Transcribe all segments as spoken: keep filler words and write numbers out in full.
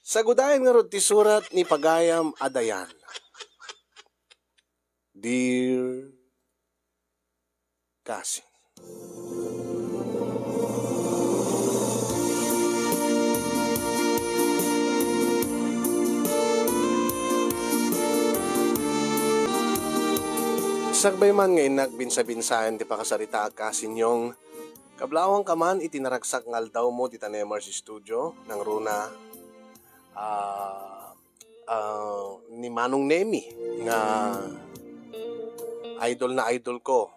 Sagudayen ngarud ti surat ni pagayam a Diane. Dear Cousin. Sakbay man nga innak binsa-binsaen ti pakasaritaak, Cousin Yong, kablawangka man iti naragsak nga aldawmo dita Nemar's Studio, nangruna, ah, ah, ni Manong Nemi nga idol na idol ko.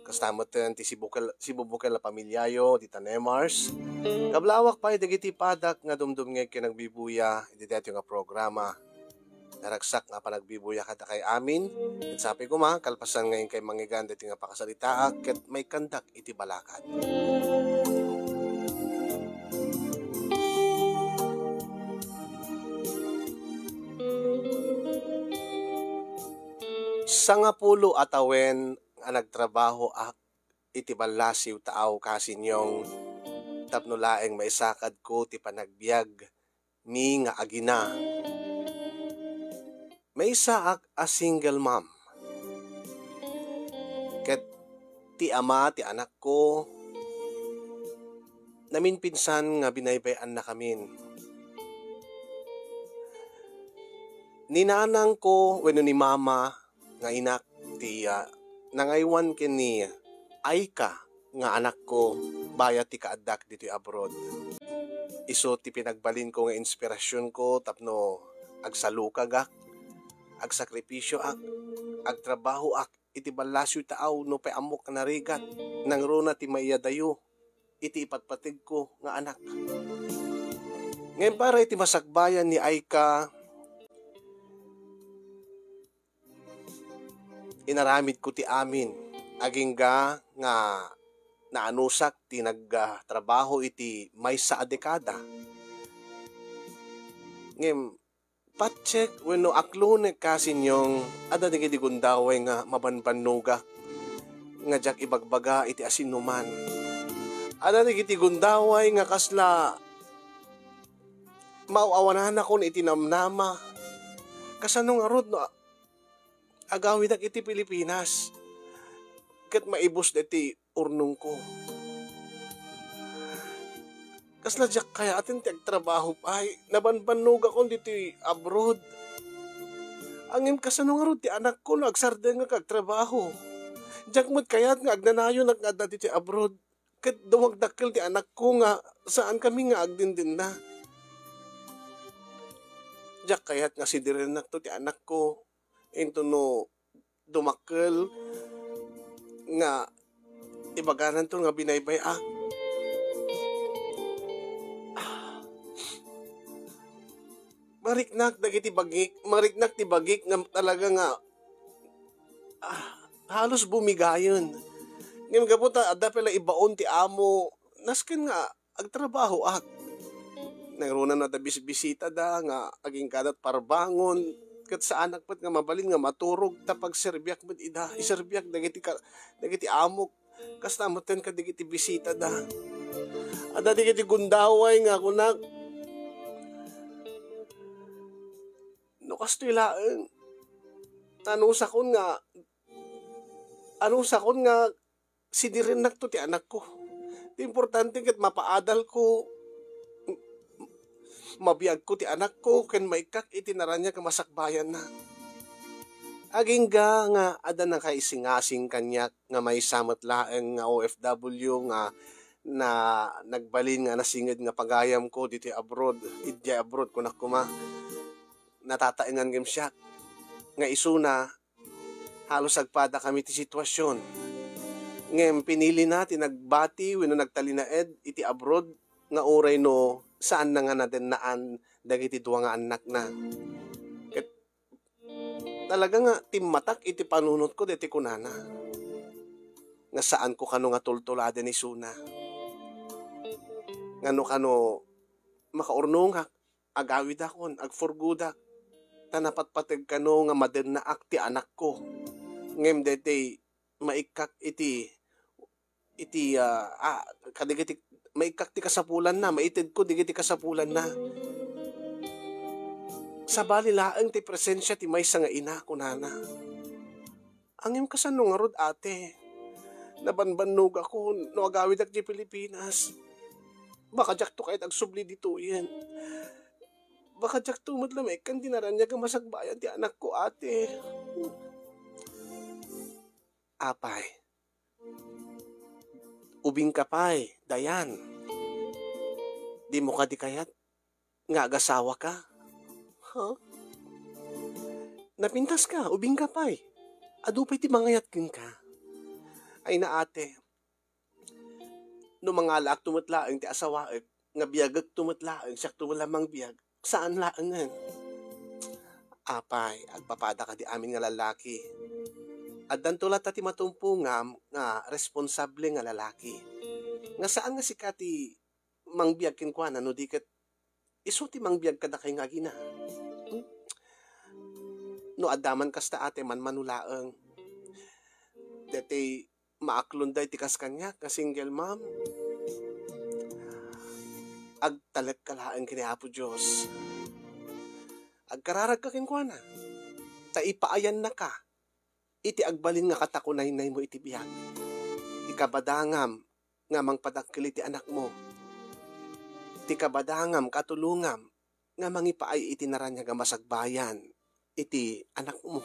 Kasta metten ti sibukel-, sibubukel a pamilyayo dita Nemar's. Kablawak pay dagiti padak nga dumdumngeg ken agbibuya iti daytoy nga programa. Naragsak nga panagbibuya kadakay amin. Ket sapay koma, kalpasan nga inkay mangngegan daytoy nga pakasaritaak ket maikkandak iti balakad. Sangapulo a tawen a nagtrabahoak iti ballasiw taaw, Cousin Yong, tapno laeng maisakadko ti panagbiag mi nga agina. Maysaak a single mom. Ket ti ama ti anakko, naminpinsan nga binaybay-annakamin. Ni nanangko wenno ni mama nga inak ti, ah, nangaywan ken ni Aika nga anakko bayat ti kaaddak ditoy abroad. Isu ti pinagbalinko nga inspirasionko tapno agsalukagak, agsakripisioak, agtrabahoak iti ballasiw taaw no pay ammok a narigat, nangruna ti maiyadayo iti ipatpategko nga anak. Ngem para iti masakbayan ni Aika, inaramidko ti amin. Agingga nga naanusak ti nagtrabaho iti maysa a dekada. Ngem patsek wenno aklonek, Cousin Yong, adda dagiti gundaway nga mabanbannogak nga diak ibagbaga iti asinoman. Adda dagiti gundaway nga kasla maaw-awananakon iti namnama. Kasano ngarud no agawidak iti Pilipinas ket maibus daytoy urnongko? Kasla diak kayaten ti agtrabaho pay. Nabanbannogakon ditoy abroad. Ngem kasano ngarud ti anakko no agsardengak nga agtrabaho? Diak met kayat nga agnanayonak nga adda ditoy abroad. Ket dumagdakkel ti anakko nga saankami nga agdindinna. Diak kayat nga sidirennakto ti anakko. Intono dumakkel nga ibagananto nga binaybay-ak. Mariknak dagiti bagik, mariknak ti bagik nga talaga nga, ah, halos bumigayen. Ngem gapu ta adda pay la ibaon ti amo, nasken nga agtrabahoak. Nangruna no adda bisbisitada nga aginggadat parbangon, ket saanak met nga mabalin nga maturog ta pagserbiak met ida, iserbiak dagiti ka-, dagiti amok. Kasta metten kadagiti bisitada. Adda dagiti gundaway nga kunak, no kastoy laeng, anusakon nga, anusakon nga sidirennakto ti anakko. Ti importante ket mapaadalko, m-, mabiagko ti anakko, ken maikkak iti naraniag a masakbayanna. Agingga nga adda nakaisingasing kaniak nga maysa met laeng nga O F W nga na, nagbalin nga nasinged nga pagayamko ditoy abroad, idiay abroad, kunak koma. Natataengan ngem siak nga isuna, halos agpadakami ti situasion. Ngem pinilina ti nagbati wenno nagtalinaed iti abroad nga uray no saanna nga nadennaan dagiti dua nga annakna. Ket talaga nga timmatak iti panunotko daytoy kunana, nga saanko kano nga tultuladen isuna. Nga no kano makaurnongak, agawidakon, agpurgodak, ta napatpateg kano nga madennaak ti anakko. Ngem daytoy maikkak iti, iti, ah, ah, kadagiti, maikkak ti kasapulanna, maitedko dagiti kasapulanna. Sabali laeng ti presensia ti maysa nga ina, kunana. Ngem kasano ngarud, ate? Nabanbannogakon no agawidak diay Pilipinas. Baka diakto kayat agsubli ditoyen. Baka diakto met la maikkan ti naraniag a masagbayan ti anakko, ate. Apay, ubingka pay, Dayan. Dimo kadi kayat nga agasawaka? Ha? Napintaska, ubingka pay. Adu pay ti mangayat kenka. Ay na, ate, no mangalaakto met laeng ti asawaek, nga biagekto met laeng, siakto met la mangbiag, saan laengen. Apay, agpapada kadi amin nga lallaki. Addanto latta ti matumpongam nga responsable nga lalaki. Nga saan nga sika ti mangbiag kenkuana no di ket isu ti mangbiag kadakay nga agina. Hmm? No adda man kasta, ate, manmano laeng. Daytoy maaklon daytoy kas kaniak nga single mom. Agtalekka laeng ken ni Apo Dios. Agkararagka kenkuana. Ta ipaayannaka iti agbalin nga katakunaynaymo iti biag. Ti kabadangam nga mangpadakkel iti anakmo. Ti kabadangam, katulongam nga mangipaay iti naraniag a masagbayan iti anakmo.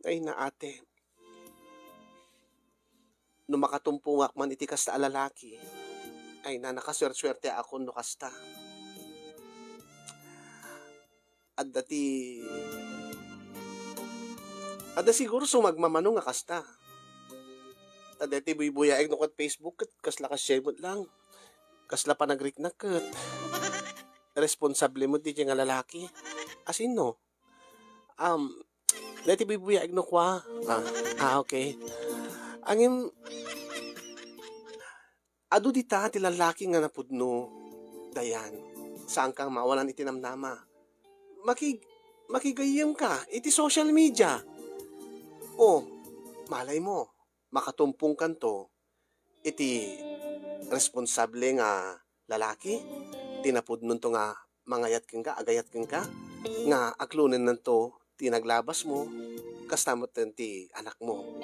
Ay na, ate, no makatumpongak man iti kasta a lalaki, ay na, nakasuersuerteakon no kasta. Adda ti, adda siguro sumagmamano nga kasta. Adda ti buybuyaig no ket Facebook ket kasla kasiay met lang. Kasla panagriknak ket responsable met diay nga lalaki. Asinno? Um, daytoy buybuyaig no kua. Ah, ah, okay. Ngem, adu dita ti lallaki nga napudno, Dayan. Saanka nga mawanan iti namnama. Makig-, makigayyemka iti social media. O, malaymo, makatumpongkanto iti responsable nga lalaki, ti napudnonto nga mangayat kenka, agayat kenka, nga aklonennanto ti naglabasmo, kasta metten ti anakmo.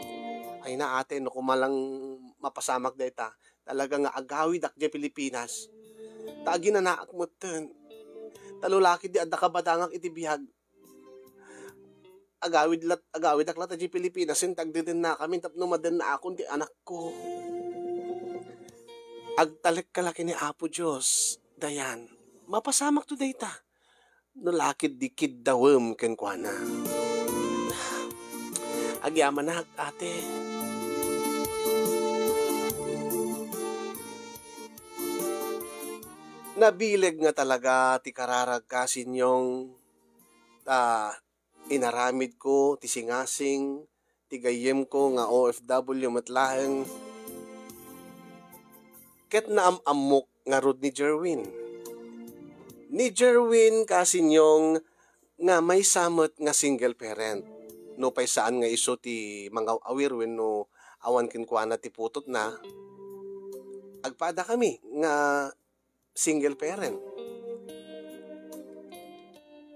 Ay na, ate, no koma lang mapasamak dayta, talaga nga agawidak diay Pilipinas. Ta aginanaak metten. Ta no lakit di adda kabadangak iti biag, agawid lat-, agawidak latta diay Pilipinas, ken ti agdedennakami tapno madennaakon ti anakko. Agtalekka la ken ni Apo Dios, Dayan. Mapasamakto dayta. No lakit di kiddawem kenkuana. Agyamanak, ate. Nabileg nga talaga ti kararagka, Sinyong. Ta inaramidko ti singasing ti gayyemko nga O F W met laeng. Ket naam-ammok ngarud ni Jerwin. Ni Jerwin, kasinyong, nga maysa met nga single parent. Nupay saan nga isu ti mangaw-awir wenno awan kenkuana ti putotna, agpadakami nga single parent.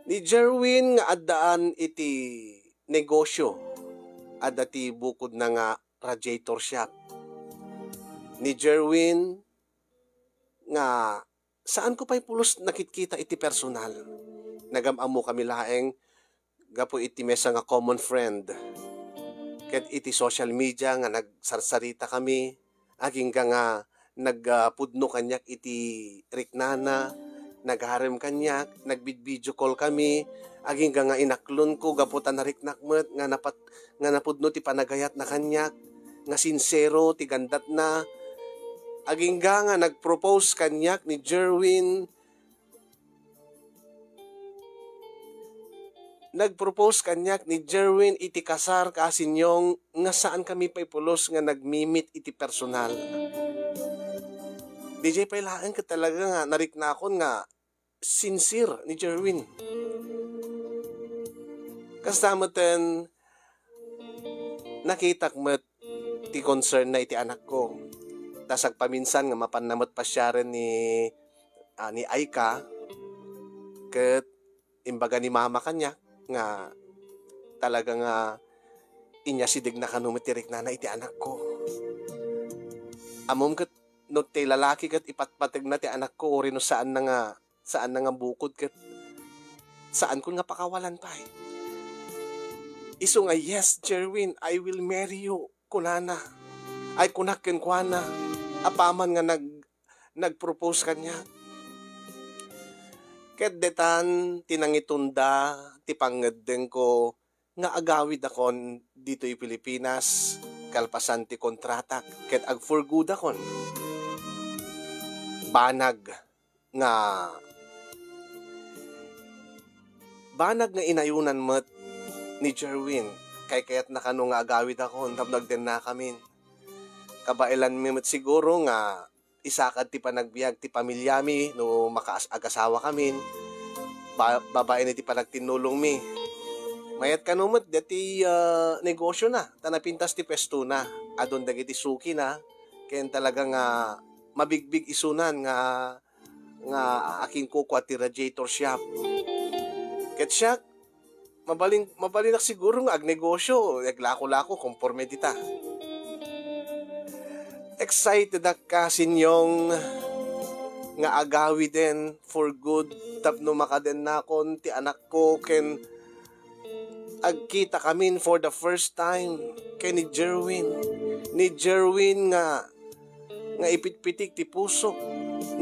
Ni Jerwin nga addaan iti negosyo, adda ti bukodna nga radiator shop. Ni Jerwin nga saanko pay pulos nakitkita iti personal. Nagam-ammokami laeng gapu iti maysa nga common friend. Ket iti social media nga nagsarsaritakami, agingga nga nagpudno kaniak iti riknana, nagarem kaniak, nagbidvideo call kami, agingga nga inaklonko gapu ta nariknak met nga napat-, nga napudno ti panagayatna kaniak, nga sinsero ti gandatna. Agingga nga nagpropose kaniak ni Jerwin, nagpropose kaniak ni Jerwin iti kasar, kasinyong, nga saankami pay pulos nga nagmi-meet iti personal. Diay pay laeng ket talaga nga nariknakon nga sincere ni Jerwin. Kasta metten, nakitak met ti concern na iti anakko. Ta sagpaminsan nga mapanna met pasiaren ni, ah, ni Aika, ket Imbaga ni mama kaniak nga talaga nga inyasidegna kano met ti riknana iti anakko. Ammom ket no ti lalaki ket ipatpategna ti anakko, uray no saanna nga, saanna nga bukod ket saankon nga pakawalan pay. Isu nga, "Yes, Jerwin, I will marry you," kunana. Ay, kunak kenkuana, apaman nga nag-, nag-propose kaniak. Ket detan ti nangitunda ti pangngeddengko nga agawidakon ditoy Pilipinas, kalpasan ti kontratak, ket ag-for goodakon. Banag nga, banag nga inayunan met ni Jerwin. Kaykayatna kano nga agawidakon tapno agdennakamin. Kabaelanmi met siguro nga isakad ti panagbiag ti pamilyami no makaas-, agasawakamin. Ba-, babaen iti panagtinnulongmi. Mayat kano met daytoy, ah, negosiona, ta napintas ti puestona. Adun dagiti sukina, ken talaga nga mabigbig isunan nga, nga akinkukua ti radiator shop. Ket siak, mabalin, mabalinak siguro nga agnegosio, aglako-lako, konforme dita. Excited ak, Kasinyong, nga agawiden for good tapno makadennakon ti anakko ken agkitakamin for the first time ken ni Jerwin. Ni Jerwin nga, nga ipitpitik ti pusok.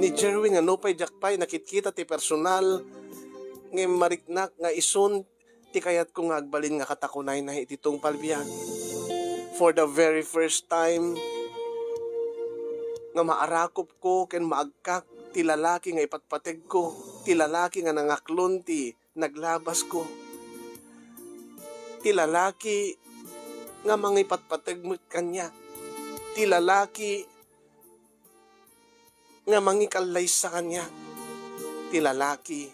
Ni Jerwin nga nupay diak pay nakitkita ti personal, ngem mariknak nga isun ti kayatko nga agbalin nga katakunayna iti tungpal biag. For the very first time, nga maarakopko ken maagkak ti lalaki nga ipatpategko, ti lalaki nga nangaklon ti naglabasko, ti lalaki nga mangipatpateg met kaniak, ti lalaki nga mangikallaysa kaniak, ti lalaki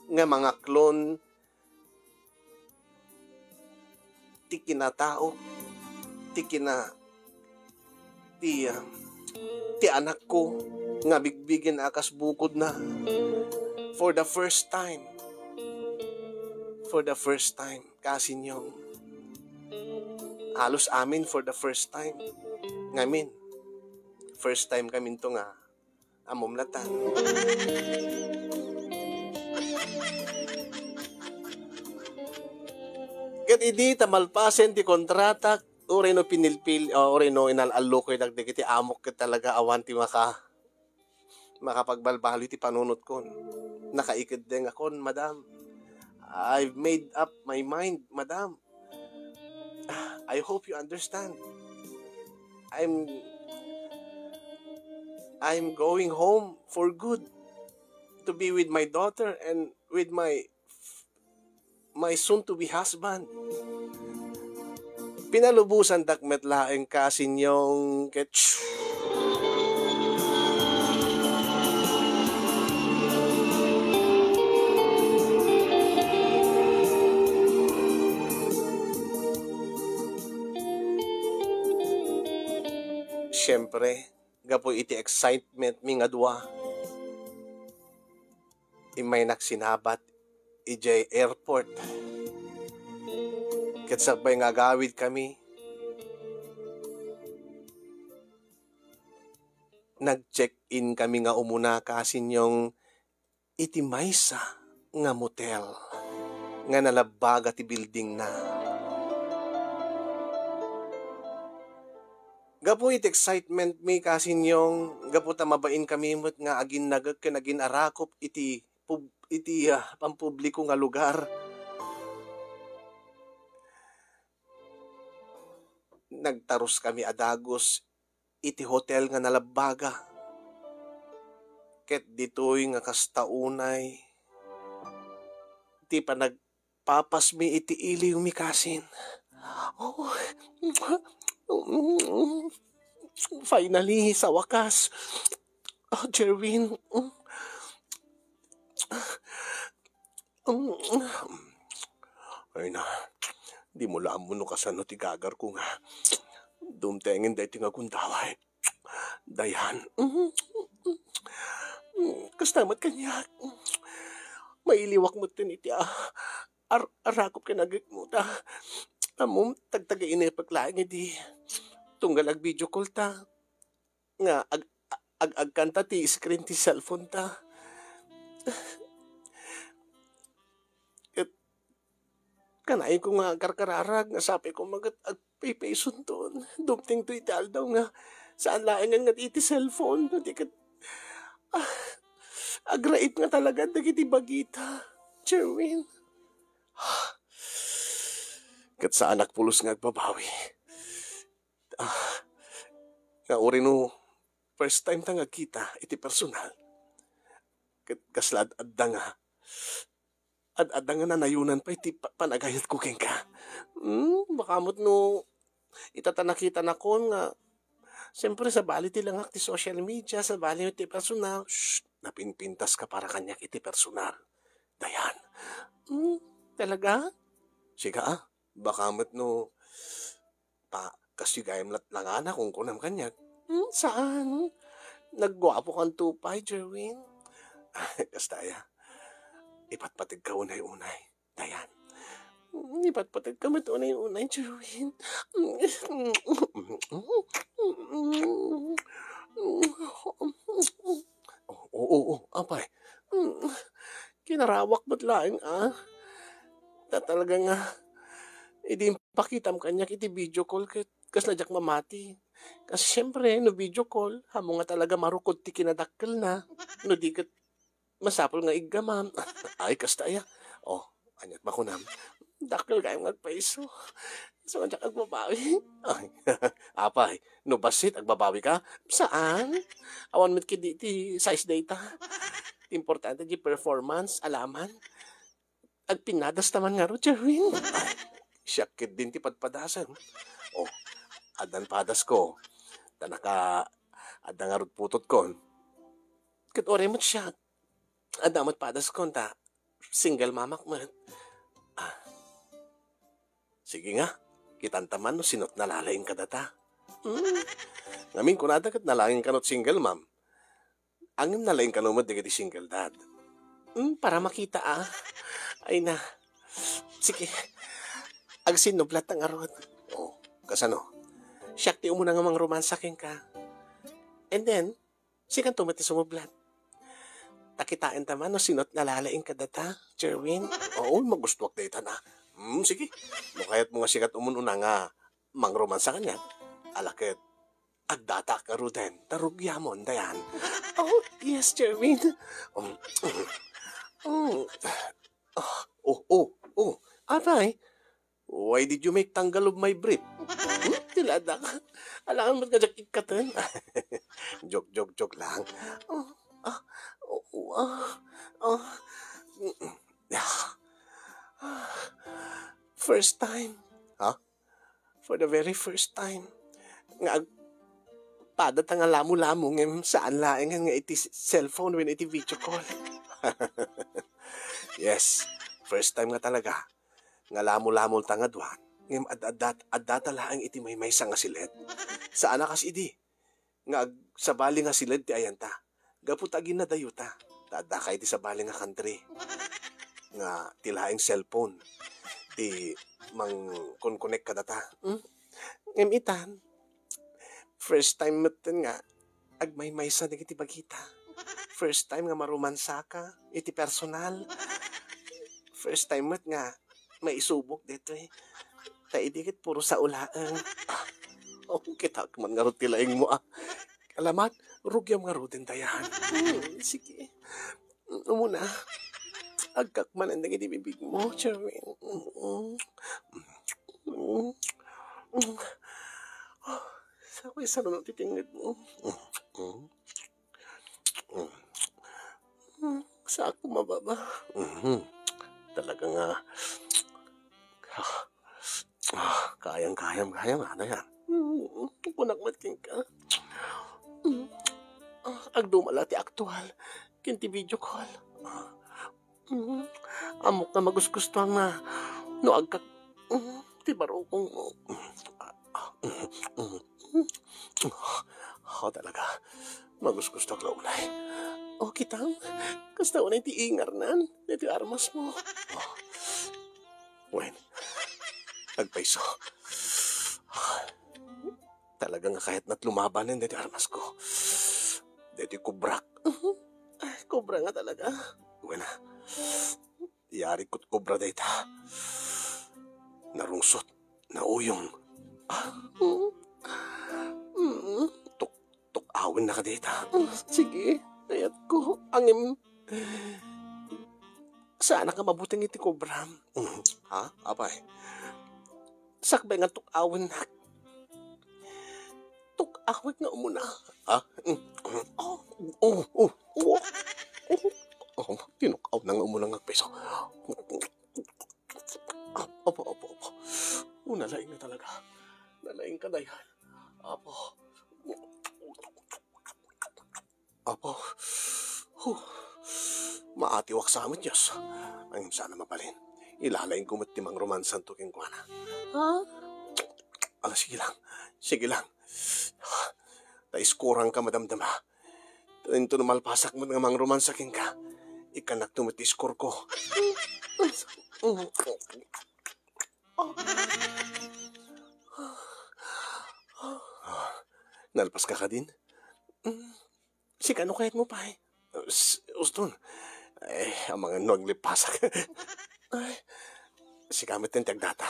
nga mangaklon ti kinatao, ti kina-, ti, ah, ti anakko nga bigbigen a kas bukodna. For the first time, for the first time, Kasinyong. Halos amin for the first time. Ngamin, first time kaminto nga ammom latta. Ket idi ta malpasen ti kontratak, uray no pinilpil-, o uray no inal-allokoy dagdagiti amok ket talaga awan ti maka-, makapagbalbaliw ti panunotkon. Nakaikeddengakon, madam. I've made up my mind, madam. I hope you understand. I'm, I'm going home for good to be with my daughter and with my, my soon-to-be husband. Pinalubosandak met laeng, Kasinyong, ket Siempre, gapu iti excitement mi nga dua, immaynak sinabat idiay airport. Ket sakbay nga agawidkami, nag-check-in kami nga umuna, Kasinyong, iti maysa nga motel nga nalabbaga ti buildingna. Gapu iti excitement mi, Kasinyong, gapu ta mabain kami met nga aginnagek ken agin-arakop iti pub-, iti, ah, pampubliko nga lugar, nagtarus kami a dagus iti hotel nga nalabbaga. Ket ditoy nga kasta unay ti panagpapasmi iti iliwmi, Kasin. Oh, finally, sa wakas. Oh, Jerwin. Ay na, dimo la ammo no kasano ti gagarko nga dumtengen daytoy nga gundaway. Dayan. Kasta met kaniak. mailiwak metten iti, ah, ar-, arakop ken agekmo ta. Ammom, tagtagainepek laeng idi tunggal ag-video call ta. Nga ag-, ag-, agkanta ti screen ti cellphone ta. Ket kanayon ko nga karkararag nga sapay ko met agpaypaysunton. Dumtengto iti aldaw nga saan laengen nga iti cellphone. Di ket, ah, agraip nga talaga dagiti bagita, Jerwin. Ket saanak pulos nga agbabawi. Ah, nga uray no first time ta nga agkita iti personal. Ket kasla ad-, adda nga, ad-, adda nga nanayonan pay ti pa-, panagayatko kenka. Hmm, baka met no ita ta nakitanakon nga, siyempre, sabali ti langak ti social media, sabali ti personal. Shh, napinpintaska para kaniak iti personal. Dayan. Hmm, talaga? Sika, ah, baka met no pa, kastoy gayam lat-, langana, kunkunam kaniak. Hmm, saan? Nagguapokanto pay, Jerwin. Kasta aya. Ipatpategka unay-unay. Dayan. Hmm, ipatpategka met unay-unay, Jerwin. Oo, oo, oo, apay. Hmm, kinarawak met laeng, ah. Ta talaga nga, idi impakitam kaniak iti video call ket kasla diak mamati. Kasi siyempre, no video call, ammom nga talaga marukod ti kinadakkelna. No di ket, masapul nga iggamam. Ay, kasta aya. Oh, ania't makunam? Dakkel gayam nga agpayso. So, nga diak agbabawi. Ay, apay, no bassit, agbabawi ka? Saan? Awan met ketdi ti size dayta. Ti importante, di performance, alaman. Agpinnadas ta man ngarud, Jerwin. Ay, siak ketdin ti padpadasem. Oh, addan padasko. Ta naka, adda ngarud putotkon. Ket uray met siak, adda met padaskon ta single mamak met. Ah. Sige nga, kitanta man no sino't nalalaing kadata. Hmm. Ngamin kunada ket nalaing kano't single mom. Ngem nalaing kano met dagiti single dad. Hmm, para makita, ah. Ay na. Sige. Agsinnublat ta ngarud. Oh, kasano? Siak ti umuna nga mangromansa kenka. And then, sikanto met ti sumublat. Ta kitaenta man no sino't nalalaing kadata, Jerwin. Oo, magustuak dayta na. Hmm, sige. No kayatmo nga sikat umun-una nga mangromansa kaniak, ala ket, agdatak ngaruden, ta rugiamon, Dayan. Oh, yes, Jerwin. Um, mm. Ah, oh, oh, oh. Apay, why did you make tanggalo of my brief? Hmm? Ti ladak. Alangan met nga diak ikkaten. Joke, joke, joke lang. Oh, ah, oh, ah, ah. First time. Ha? For the very first time, nga agpadata nga lamo-lamo ngem saan laeng nga iti s-, cellphone wenno iti video call. Yes, first time nga talaga nga lamo-lamo ta nga dua, ngem ad-, adda-, addata laeng iti maymaysa nga siled. Saan a kas idi, nga ag-, sabali nga siled ti ayanta. Gapu ta aginnadayota, ta addaka iti sabali nga country. Nga ti laeng cellphone ti mangkonkonek kadata. Hmm? Ngem itan, first time metten nga agmaymaysa dagiti bagita. First time nga maromansaka iti personal. First time met nga maisubok ditoy. Ta idi ket puro sao laeng. Ah, oh, kitak man ngarud ti laengmo, ah. Alaman, rugiam ngaruden, Dayan. Hmm, sige. Umuna, agkak manen dagiti bibigmo, Jerwin. Mm. Mm. Mm. Sakuy saruno ti tengngedmo. Mm. Mm. Mm. Saak mababa. Mhm. Talaga nga. Ah, ah, kayang-kayam, kayam, ano yan? Mm, kunak met kenka. Mm. Ah, agdumala ti aktual ken ti video call. Mm. Ammok nga magustuhan na no agkak, mm, ti barukongmo. Ah, talaga. Magustuhan la unay. O, kitam, kasta unay ti ingarnan daytoy armasmo. O. Wen, agpayso. Talaga nga kayatna ti lumabanen daytoy armasko. Daytoy kubrak. Ay, kubra nga talaga. Wen a. Yari ket kubra dayta. Narungsot, nauyong. Ah, mm. Mm. Tuk-, tuk-awen na ka dayta. Mm, sige, kayatko. Ngem, saanak nga mabuteng iti kubra. Mm. Ha? Apay? Sakbay nga tuk-awen na. Tuk-awek nga umuna. Ha? Mm. Oh, oh, oh, oh. Oh, tinuk-aw na nga umuna nga agpayso. Apo, apo, apo. Oh, nalaing na talaga. Nalaing ka, Dayan. Apo. Apo. Huh. Maatiwak sa amin, Diyos. Ngem saan a mabalin. Ilalaingko met ti mangromansanto kenkuana. Ha? Ala, sige lang. Sige lang. Ta iskorangka madamdama. Inton malpasak met nga mangromansa kenka, ikkannakto met ti iskorko. Nalpaska kadin? Mm. Sika no kayatmo pay? S-, uston. Ay, amangan no aglipasak. Ay, sika met ti agdata.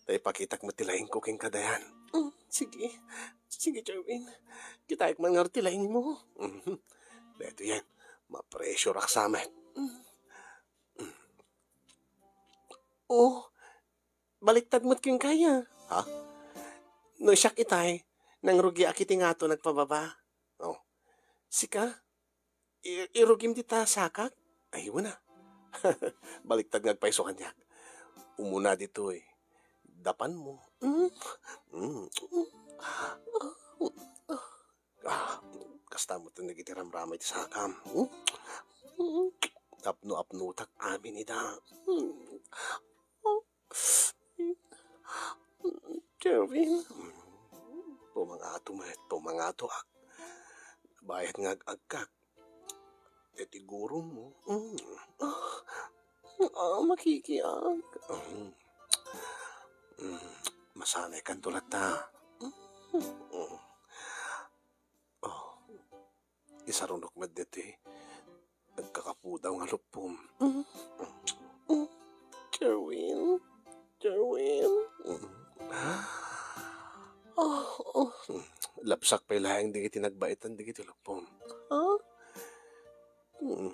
Ta ipakitak met ti laingko kenka, Dayan. Mm, sige. Sige, Jerwin. Kitaek man ngarud ti laingmo. Mhm. Daytoyen, mapressureak sa met. Mm. Oh, baliktad met kenka, ya. Ha? No siak itay, nangrugiak iti ngato nagpababa. Oh. Sika? I-, irugim dita sakak? Ay, wen a. Baliktad nga agpayso kaniak. Umuna ditoy. Dapanmo. Mm. Mm. Ah, kasta met dagiti ramramay ti sakam. Mm. Apno-apnotak amin ida. Mm. Jerwin. Pumangato met, pumangato, ah. Bayat nga ag-agkak. Iti gurummo. Mm. Ah, ah, makikiak. Mm. Mm. Masanay kanto latta. Mm. Oh. Isarunok met deti agkakapudaw nga luppom. Mm. Mm. Jerwin. Jerwin. Mm. Ah, oh. Mm. Lapsak pay laeng dagiti nagbaetan dagiti luppom. Ha? Mm.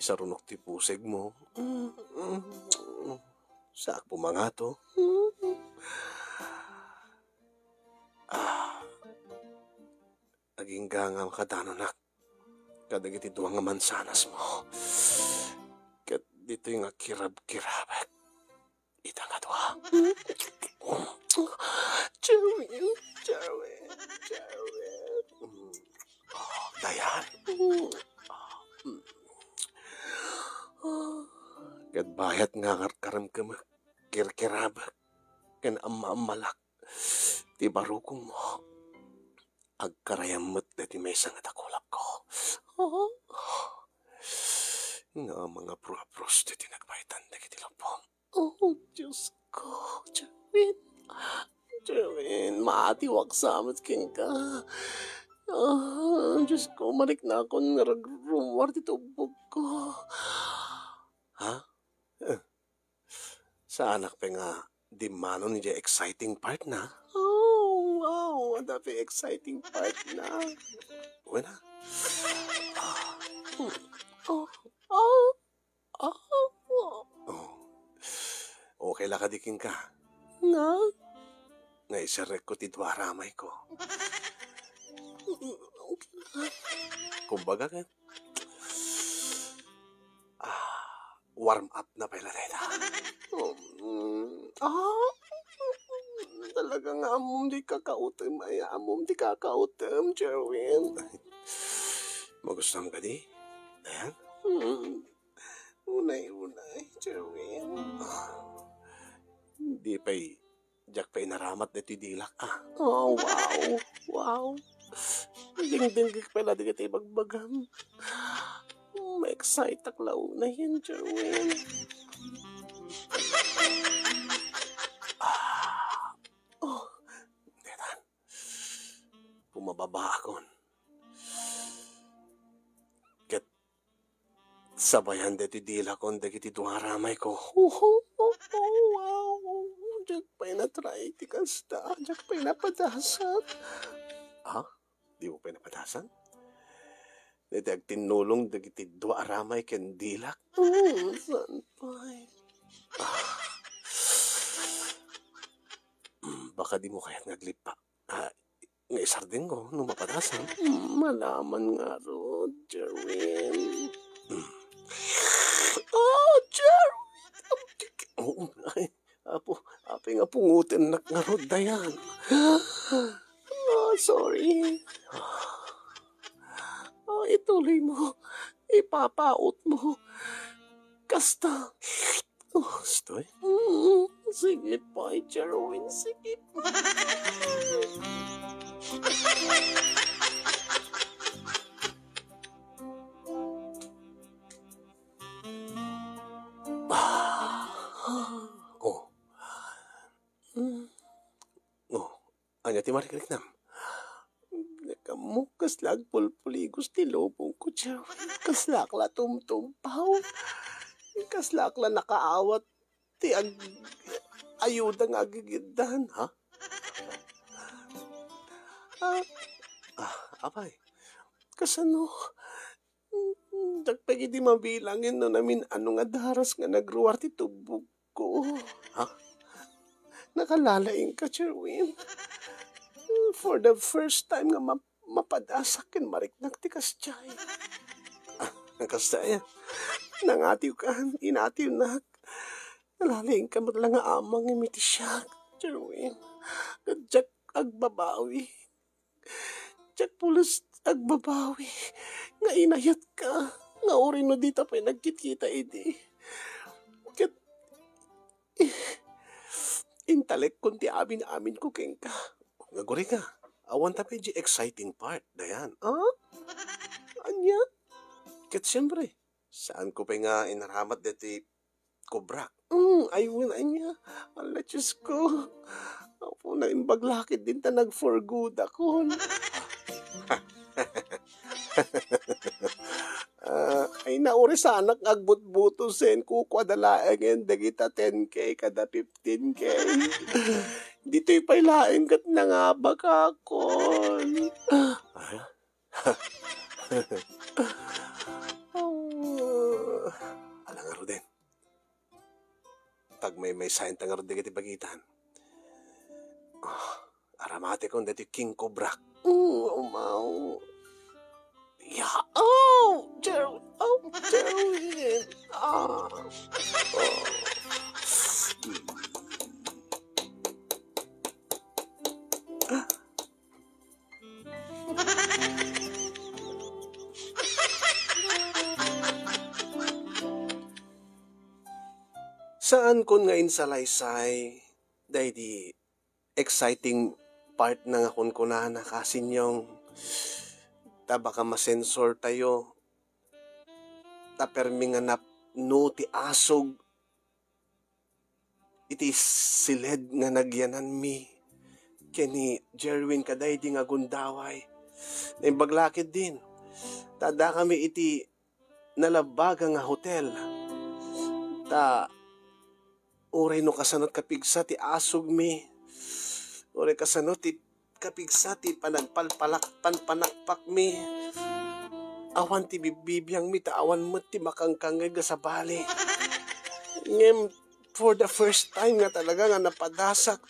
Isarunok ti pusegmo. Mm, mm, mm. Saak pumangato. Mm. Ah. Agingga nga makadanonak kadagiti dua nga mansanasmo. Ket ditoy nga kirab-kirabek. Ita nga dua. Jerwin, Jerwin, Jerwin. Mm. Oh, Dayan. Mm. Ket bayat nga karkaremkemek, kirkirabek, ken amma-ammalak ti barukongmo. Agkarayam met deti maysa nga dakulapko. Nga mangapro-apros deti nagbaetan dagiti luppom. Oh, Diosko, Jerwin. Jerwin, maatiwak sa met kenka. Ah, Diosko, mariknakon nga ragrummuar ti tubbogko. Ha? Eh, saanak pay nga dimmanon idiay exciting part na? Oh, wow, adda pay exciting part na. Wen a. Ah, hmm. Oh, oh. Ah. Oh. Okay la kadi kenka? Nga? Nga iserrekko ti dua a ramayko. Kumbaga ket, ah, warm up na pay la dayta. Mm, ah, talaga nga ammom di kakautem, ay, ammom di kakautem, Jerwin. Magustuam kadi? Ayan. Mm. Unay, unay, Jerwin. Ah, di pay, diak pay naramat daytoy dilak, ah. Oh, wow. Wow. Dingdinggek pay la dagiti ibagbagam. Ma-exciteak la unayen, Jerwin. Ah, oh, detan. Pumababaakon. Ket sabayan daytoy dilakon dagiti dua a ramayko. Wow! Diak pay natry ti kasta. Diak pay napadasak. Ha? Dimo pay napadasan? Daytoy agtinnulong dagiti dua a ramay ken dilak? Hmm, saan pay? Ah. Hmm, baka dimo kayat nga aglippa. Ah, nga isardengko no mapadasan. Hmm, malaman ngarud, Jerwin. Hmm. Oh, Jerwin! Oo, ay, apo, apay nga pungotennak ngarud, Dayan. Oh, sorry. Oh, ituloy mo. Ipapaot mo. Kasta. Oh, stoy. Mm, sige pay, Jerwin, sige pay. Ah. Oh. Mm. Oh. Ania ti marikriknam? Nakamok kasla agpulpuligos ti lubongko, Jerwin. Kaslaak la tumtumpaw. Kaslaak la nakaawat ti ag-, ayuda nga agigiddan, ha? Ah, ah, apay. Kasano? Diak pay idi mabilangen no namin-ano nga daras nga nagruar ti tubbogko. Ha? Nakalalaingka, Jerwin. For the first time nga ma-, mapadasak ken mariknak ti kasdiay. Ah, kasta aya. Nangatiwkan, inatiwnak. Nalalaingka met la nga amangem iti siak, Jerwin. Ket diak agbabawi. Diak pulos agbabawi nga inayatka, nga uray no dita pay nagkitkita idi. Ket, eh, intalekkon ti amin-aminko kenka. Nga gurika, awan ta pay di exciting part, Dayan. Ah? Ania? Ket siempre, saanko pay nga inaramat deti kubrak. Mm, ay, wen, ania. Ala, Diyos ko. Apo, naimbag la ketdin ta nag-for good akon. Ah, ay, naurisanak nga agbutbutosen, kukuada laengen dagita ten K kada fifteen K. Ditoy pay laeng ket nangabakakon. Ah? Ala ngaruden. Pagmaymaysaenta ngarud dagiti bagitan. Ah, aramatekon daytoy King Cobra. Mm, umaw. Ya, oh, Jer-, oh, Jerwin. Ah. Oh. Saankon nga insalaysay daydi exciting part na nga kunkunana, kasinyong, ta baka masensortayo, ta permi nga napno ti asog iti siled nga nagyananmi ken ni Jerwin kadaydi nga gundaway. Naimbag la ketdin, ta addakami iti nalabbaga nga hotel. Ta uray no kasano ti kapigsa ti asugmi, uray kasano ti kapigsa ti panagpalpalak-, panpanakpakmi, awan ti bibbibiangmi ta awan met ti makangkangngeg nga sabali. Ngem, for the first time nga talaga nga napadasak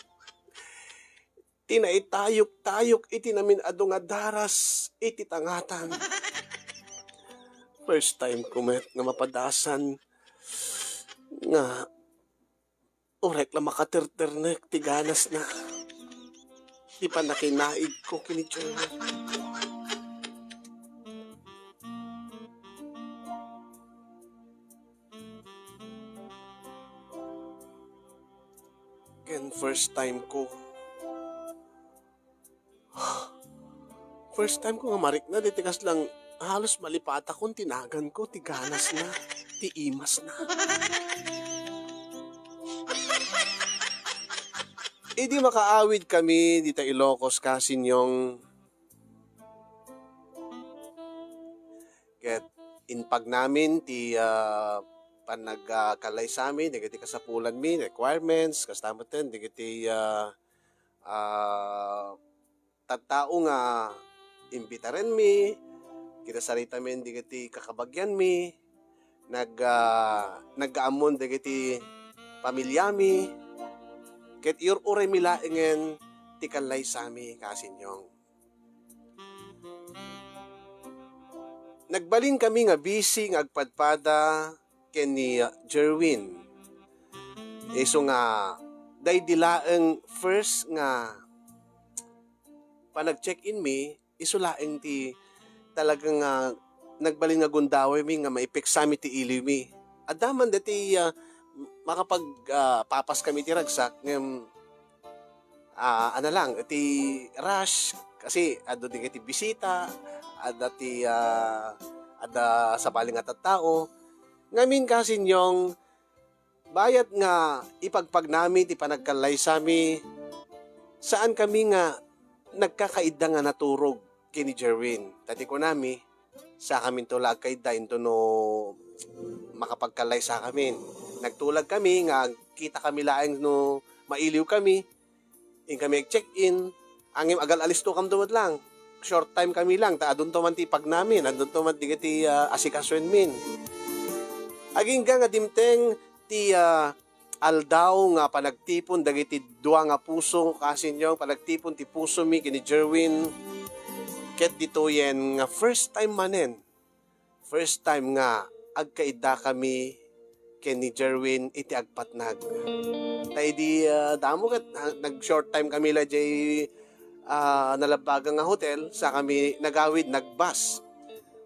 ti naitayuktayuk iti namin-adu nga daras iti tangatan. First time ko met nga mapadasan nga uray la makaterternek ti ganasna ti pannakinaigko ken ni Joel. Ken first time ko. First time ko nga marikna, diti kaslang halos malipatakon ti naganko, ti ganasna, ti imasna. Idi makaawid kami dita Ilocos, Kasinyong, ket inpagnami ti, ah, panag-, ah, kallaysami dagiti kasapulanmi, requirements, kasta metten dagiti, ah, ah, tattao nga imbitarenmi, kinasaritamin dagiti kakabagianmi, nag-, ah, nagaammon dagiti pamiliami, ket iyur-uraymi laengen ti kallaysami, Kasinyong. Nagbalinkami nga busy nga agpadpada ken ni, ah, Jerwin. Isu nga, daydi laeng first nga panag-check-inmi, isu laeng ti talaga nga nagbalin nga gundawaymi nga maipeksami ti iliwmi. Adda man daytoy, ah, makapag, ah, papas kami ti ragsak ngem, ah, ano lang, ti rush, kasi adu dagiti bisita, adda ti, ah, adda sabali nga tattao. Ngamin, Kasinyong, bayat nga ipagpagnami ti panagkallaysami, saan kami nga nagkakaidda nga naturog ken ni Jerwin. Ta ti kunami, sakaminto la agkaidda intono makapagkallaysakamin. Nagtulag kami nga agkita kami laeng no mailiw kami. Inkami ag-check-in, ngem agal-alisto kamto met lang. Short time kami lang, ta adunto man ti ipagnamin, adunto man dagiti, ah, asikasoenmin. Agingga nga dimteng ti, ah, aldaw nga panagtipon dagiti dua nga puso, Kasinyong, panagtipon ti pusomi ken ni Jerwin. Ket ditoyen nga first time manen, first time nga agkaiddakami ken ni Jerwin iti agpatnag. Ta idi, ah, damo ket, ah, nag-short time kami la jay, ah, nalabbaga nga hotel, sakami nagawid, nag-bus.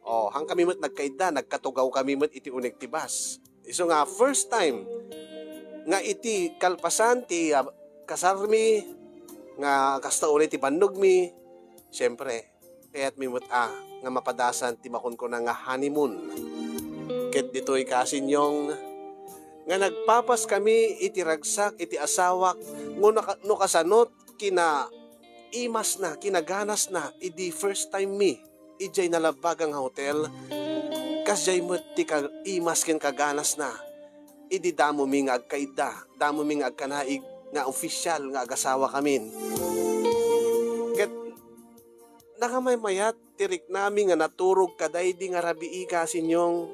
O, haankami met nagkaidda, nagkatugaw kami met iti uneg ti bus. Isu nga first time nga iti kalpasan ti, ah, kasarmi nga kasta unay ti bannogmi, siyempre, kayatmi met a nga mapadasan ti makunkuna nga honeymoon. Ket ditoy, Kasinyong, nga nagpapas kami iti ragsak iti asawak, ngo naka-, no kasanot, kina-, imasna, kinaganasna idi first time mi idiay nalabbaga nga hotel, kasdiay met ti kaimas ken kaganasna idi damomi nga agkaidda, damomi nga agkanaig nga opisyal nga agasawakamin. Ket nakamaymayat ti riknami nga naturog kadaydi nga rabii, Kasinyong,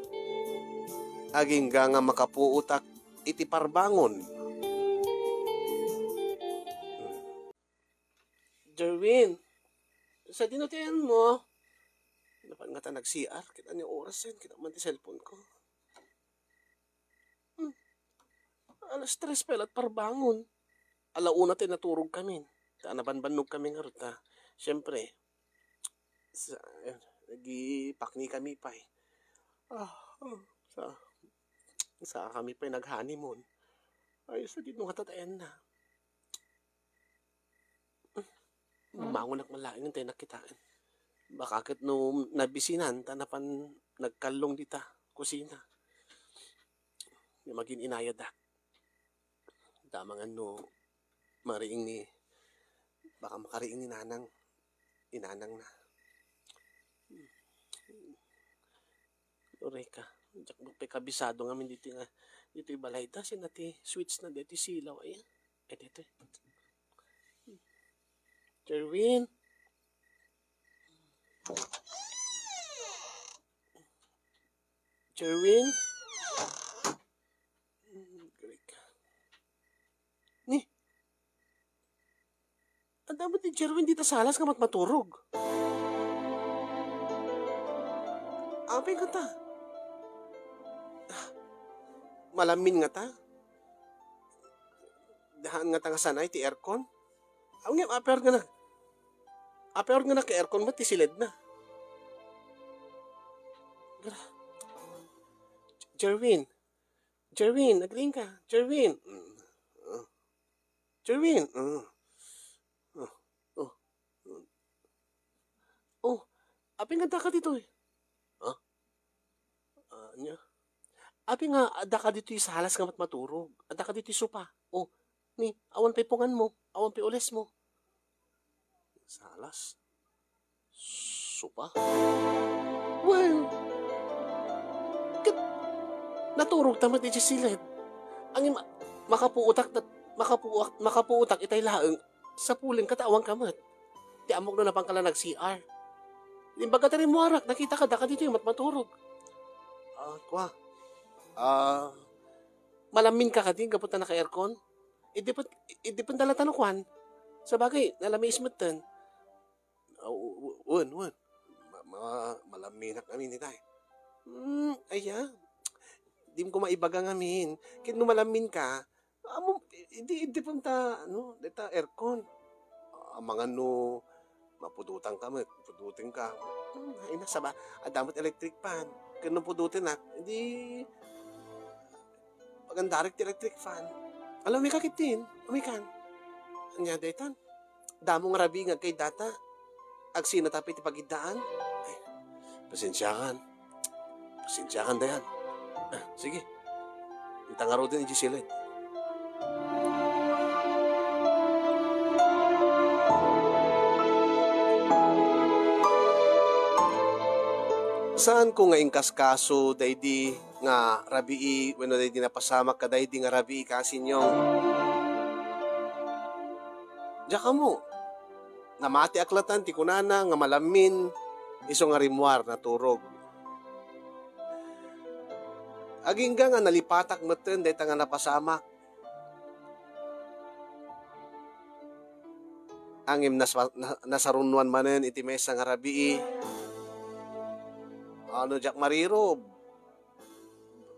agingga nga makapuotak iti parbangon. Jerwin, sadino ti ayanmo? Napan ngata nag-C R, kita ni orasen, kita man ti cellphone ko. Hmm. Alas tres pay la ti parbangon. Ala una ti naturog kami. Ta nabanbannog kami ngarud ta. Siyempre, sa, eh, nagipakni kami pay. Ah, sa, sa kami pay nag-honeymoon. Ay, sadino ngata ti ayanna? Bumangonak man laeng ta nakitaen. Baka ket no nabisinan ta napan nagkallong dita kusina. Nga magin-inayadak. Damangan no mariing ni, baka makariing ni nanang, inanangna. Eureka. Diak pay kabisado ngamin ditoy nga, ditoy balay ta, sina ti switch na ditoy silaw. Ayan. Eh, dito. Jerwin? Jerwin? Hmm, Greg. Ni? Adda met ni Jerwin dita salas nga matmaturog. Apay ngata? Malamin ngata? Daan ngata nga sanay ti aircon? Aw, ngem aper nga na. Aper nga na ka aircon mo ti siledna. Gra-, Jerwin. Jerwin, agriing ka. Jerwin. Mm. Oh. Jerwin. Oh. Oh. Oh. Oh. Apay nga addaka ditoy? Ha? Ah, ania? Apay nga addaka ditoy salas nga matmaturog? Addaka ditoy sopa? O, ni, awan pay punganmo, awan pay ulesmo. Salas? Sopa? Wen, ket naturogta met idiay siled. Ngem makapuotak, makapuot-, makapuotak itay laeng, sapulengka ta awanka met. Ti ammok no napanka la nag-C R. Imbagak ta rimmuarak, nakitaka, addaka ditoy matmaturog. Ah, kua. Ah, malamminka kadi gapu ta naka-aircon? Idi pen, idi pen dalatan no kuan. Sabagay, nalamiis metten. Ah, u-, u-, wen, wen. Ma-, ma-, malamminak amin itay. Hmm, aya. Dimo maibaga ngamin. Ket no malamminka, ammom, idi, idi pen ta, ano, deta aircon. Amangan no mapudotanka met, pudotenka. Hmm, ay na, saba, adda met electric fan. Ken no pudotenak, di, pagandarek ti electric fan. Ala, umika ketdin, umikan. Ania daytan? Damo nga rabii nga agkaiddata. Agsinata pay ti pagiddaan. Ay, pasensiakan. Pasensiakan, Dayan. Ah, sige. Inta ngaruden idiay siled. Saanko nga inkaskaso daydi nga rabii wenno daydi napasamak kadaydi nga rabii, Kasinyong. Diak ammo. Namatiak latan ti kunana nga malammin isu nga rimmuar, naturog. Agingga nga nalipatak metten dayta nga napasamak. Ngem nas-, na-, nasarunnoan manen iti maysa nga rabii. Ano, diak marirob?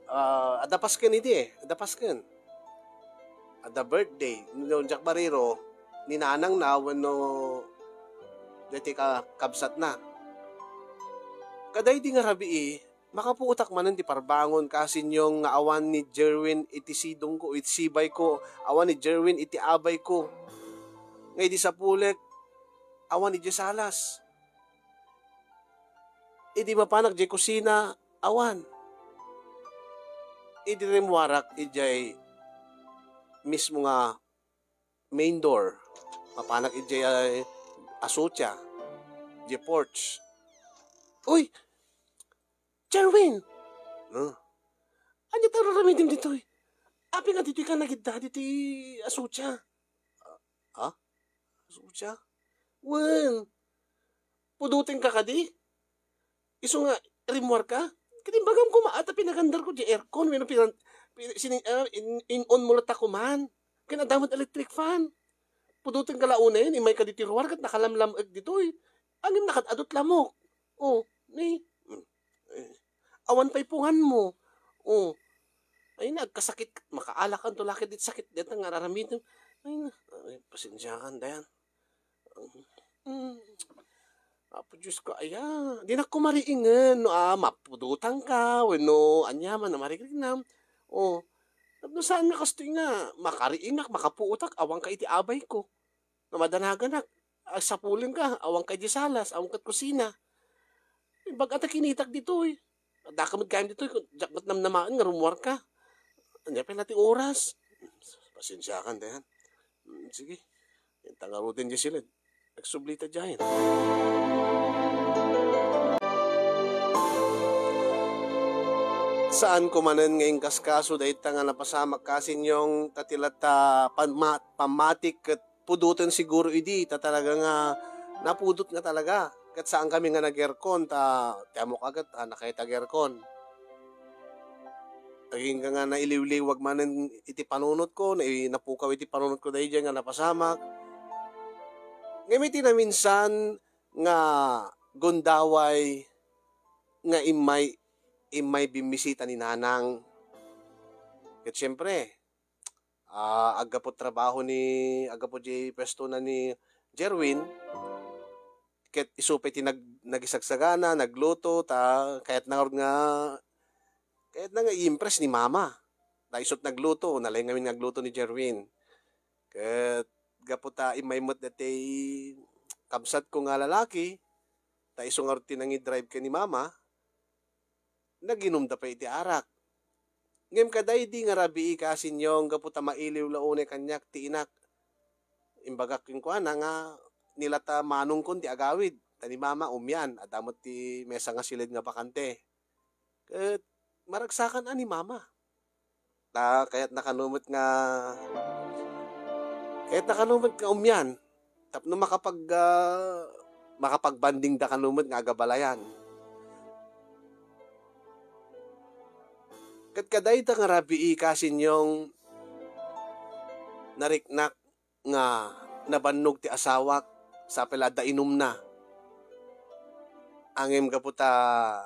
Ah, adda pasken idi, eh. Adda pasken. Adda birthday. No, diak mariro, ni nanangna wenno daytoy ka-, kabsatna. Kadaydi nga rabii, makapuotak manen ti parbangon, Kasinyong, nga awan ni Jerwin iti sidongko, iti sibayko, awan ni Jerwin iti abayko. Nga idi sapulek, awan idiay salas. Idi mapanak idiay kusina, awan. Idi rimmuarak idiay mismo nga main door, mapanak idiay, ay, azotea, idiay porch. Uy! Jerwin! Huh? Ania ti ar-aramidim ditoy? Apay nga ditoy ka nagidda ditoy azotea? Ha? Azotea? Wen, pudotenka kadi? Isu nga rimmuarka? Ket imbagam koma, a, ta pinagandarko diay aircon, wenno pinan-, pi-, sini-, ah, in-, in-on mo latta koman. Ken adda met electric fan. Pudotenka la unayen, immayka ditoy ruar, ket nakalamlam-ek ditoy. Ngem nakad-adut lamok. O, ni, mm, eh, awan pay punganmo. O, ay, nagkasakit, makaalakanto la ket iti sakit, dayta nga ar-aramidem. Ay, na, ay, pasensiakan, Dayan. Hmm. Apo Diyos ko, aya, dinak ko mariingen no, ah, mapudotanka, wenno aniaman a marikriknam. O, tapno saan nga kastoy nga, makariingak, makapuotak, awanka iti abayko. Nga madanaganak, agsapulenka, awanka iti salas, awanka kusina. Imbag-, ata kinitak ditoy. Addaka met gayam ditoy, diak met namnamaen nga rummuarka. Ania pay la ti oras? Pasensiakan, Dayan. Mm, sige. Inta ngaruden idiay siled. Agsublita diay. Saanko manen nga inkaskaso dayta nga napasamak, Kasinyong, ta ti latta pamma-, pammatik ket pudoten siguro idi, ta talaga nga napudot nga talaga. Ket saankami nga nag-aircon, ta ti ammok a ket, ah, nakayat ag-aircon. Agingga nga nailiwliwag manen iti panunotko, nai-, napukaw iti panunotko daydiay nga napasamak. Ngem iti naminsan nga gundaway nga immay, immay bimmisita ni Nanang. Ket siempre, ah, aggapu trabaho ni, aggapu diay pwestona ni Jerwin, ket isu pay ti nag-, nagisagsagana, nagluto, ta kayatna ngarud nga, kayatna nga i-impress ni Mama. Ta isu't nagluto, nalaing ngamin nga agluto ni Jerwin. Ket gapu ta immay met daytoy kabsatko nga lalaki, ta Ta isu ngarud ti nangidrive ken ni Mama, naginumda pay iti arak. Ngem kadaydi nga rabii, Kasinyong, gapu ta mailiw la unay kaniak ti inak. Imbagak kenkuana nga nilata manongkon ti agawid, ta ni Mama umian, adda met ti mesa nga siled nga bakante. Ket maragsakan a ni Mama. Ta kayatna kano met nga, kayatna kano met nga umian tapno makapag-, ah, makapag-bondingda kano met nga agabalayan. Ket kadayta nga rabii, Kasinyong, nariknak nga nabannog ti asawak, sapay la adda inumna. Ngem gapu ta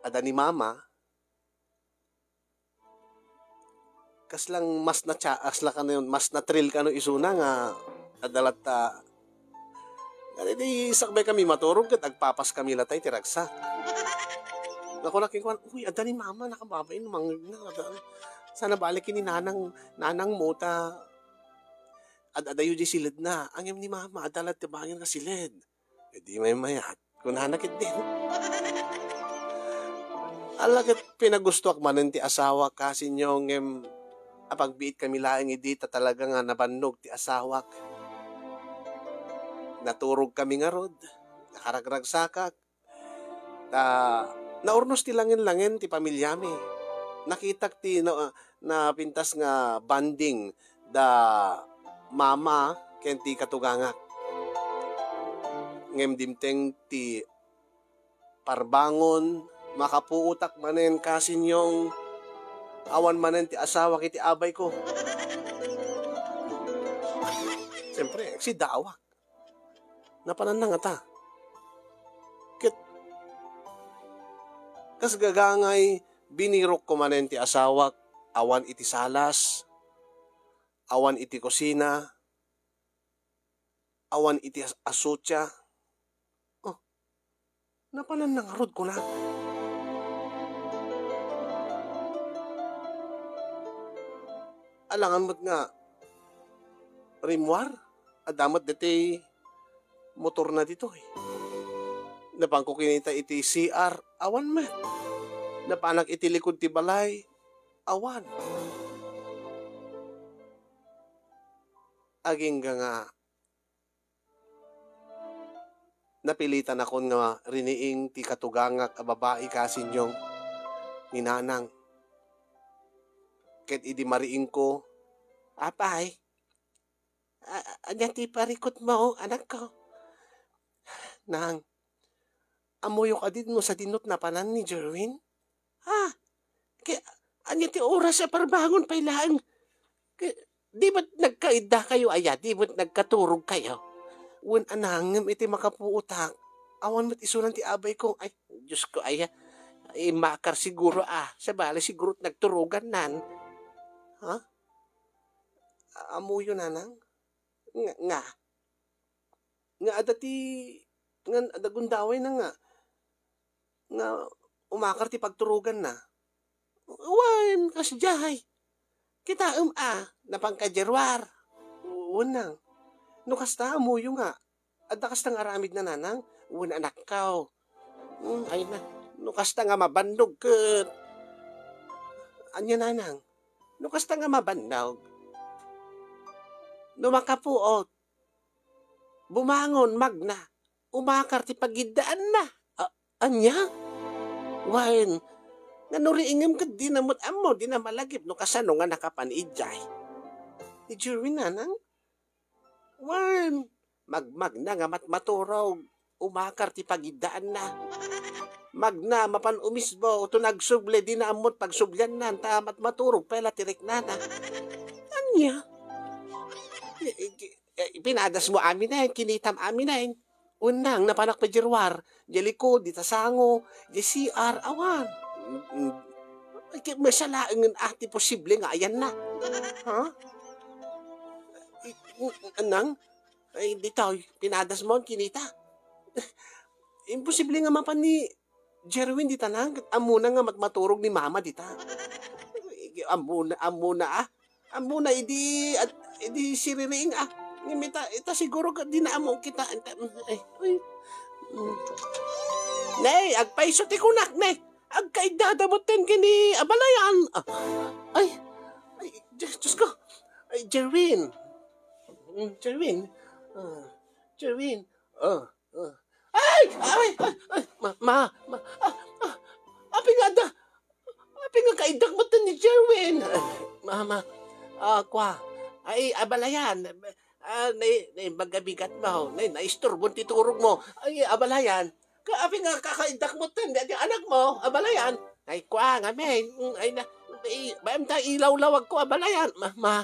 adda ni Mama, kaslang mas natsa-, kasla kano, mas na-thrill kano isuna nga adda latta. Ngem idi sakbay kami maturog ket agpapas kami latta iti ragsak. Nga kunak kenkuana, "Uy, adda ni Mama, nakababain, mangngegna, adda. Sana balik ni Nanang, Nanang mo ta ad-, adayo di siledna." Ngem ni Mama, adda latta bangin nga siled. Idi maymayat, kunana ketdin. Ala ket pinagustoak manen ti asawak, Kasinyong, ngem apagbiit kami laeng idi ta talaga nga nabannog ti asawak. Naturog kami ngarud, nakaragragsakak, ta naurnos ti langen-langen ti pamilyami. Nakitak ti na-, napintas nga bonding da Mama ken ti katugangak. Ngem dimteng ti parbangon, makapuotak manen, Kasinyong, awan manen ti asawak iti abayko. Siyempre, agsiddaawak. Napananna ngata. Ket kas gagangay, binirokko manen ti asawak, awan iti salas, awan iti kusina, awan iti as-, asotia. Oh, napananna ngarud, kuna. Alangan met nga rimmuar, adda met ditoy motorna ditoy. Napanko kinita iti C R, awan met. Napanak iti likod ti balay, awan. Agingga nga napilitanakon nga riniing ti katugangak a babai, Kasinyong, ni Nanang. Ket idi mariingko, "Apay, a-, ania ti parikutmo, anakko?" "Nang, ammoyo kadi no sadino ti napanan ni Jerwin?" "Ha? Ke-, ania ti oras a parbangon pay laeng? Ke-, di met nagkaiddakayo aya? Di met nagkaturogkayo?" "Wen a nang, ngem iti makapuotak, awan met isunan ti abayko." "Ay, Diosko aya, immakar siguro a. Sabali siguro ti nagturogannan." "Ha? Ammoyo, Nanang? Nga, nga?" Nga adda ti, ngan adda gundawayna nga, nga umakar ti pagturoganna. Wen, kasdiay. Kitaem a, napan ka Jeruar. Wen nang. No kasta, ammoyo nga. Adda kasta nga aramidna, Nanang? Wen, anakko. Hmm, ay na. No kasta nga mabannog ket. Ania, Nanang? No kasta nga mabannog. No makapuot. Bumangon, magna. Umakar ti pagiddaanna. A-, ania? Wen, nga no riingem ket dina met ammo, dina malagip no kasano nga nakapan idiay. Ni Jerwin, Nanang? Wen, magmagna nga matmaturog. Umakar ti pagiddaanna. Magna, mapan umisbo, to nagsubli, dina ammo ti pagsublianna, ta matmaturog pay la ti riknana. Ania? Eh, eh, eh, pinadasmo amin, eh, kinitam amin, eh. Wen nang, napanak pay Jeruar, diay likod, dita sango, diay C R, awan. Mm, mm. Ay, ki-, masalaengen a ti posible nga ayanna. Ha? I-, mm, nang, ay, ditoy, pinadasmo, kinita. Imposible nga mapan ni Jerwin dita, Nang, ket ammona nga matmaturog ni Mama dita. Ammona, ammona, ah. Ammona idi, at, idi siririing, ah. Ngem ita, ita siguro ket dina ammo kita. Enta, mm, ay, uy. Mm. Ne, agpayso ti kunak, ne. Agkaiddada metten ken ni abalayan. Ah, ay, ay, Diyos, Diyos ko. Ay, Jerwin. Mm, Jerwin. Ah, Jerwin. Ah, ah. Ay! Ay! Ay! Ay! Ma, ma, ma, ah, ah, apin nga adda? Apin nga kaiddak metten ni Jerwin? Ay, mama. Ah, kwa. Ay, abalayan. Ah, nai-, naimbag a bigat mo. Nai-, naisturbon ti turog mo. Ay, abalayan. Ka, apin nga kakaiddak metten? Di, di anak mo, abalayan. Ay, kwa, ngamin. Mm, ay, na, ay, bayam ta ilawlawag ko, abalayan. Ma, ma,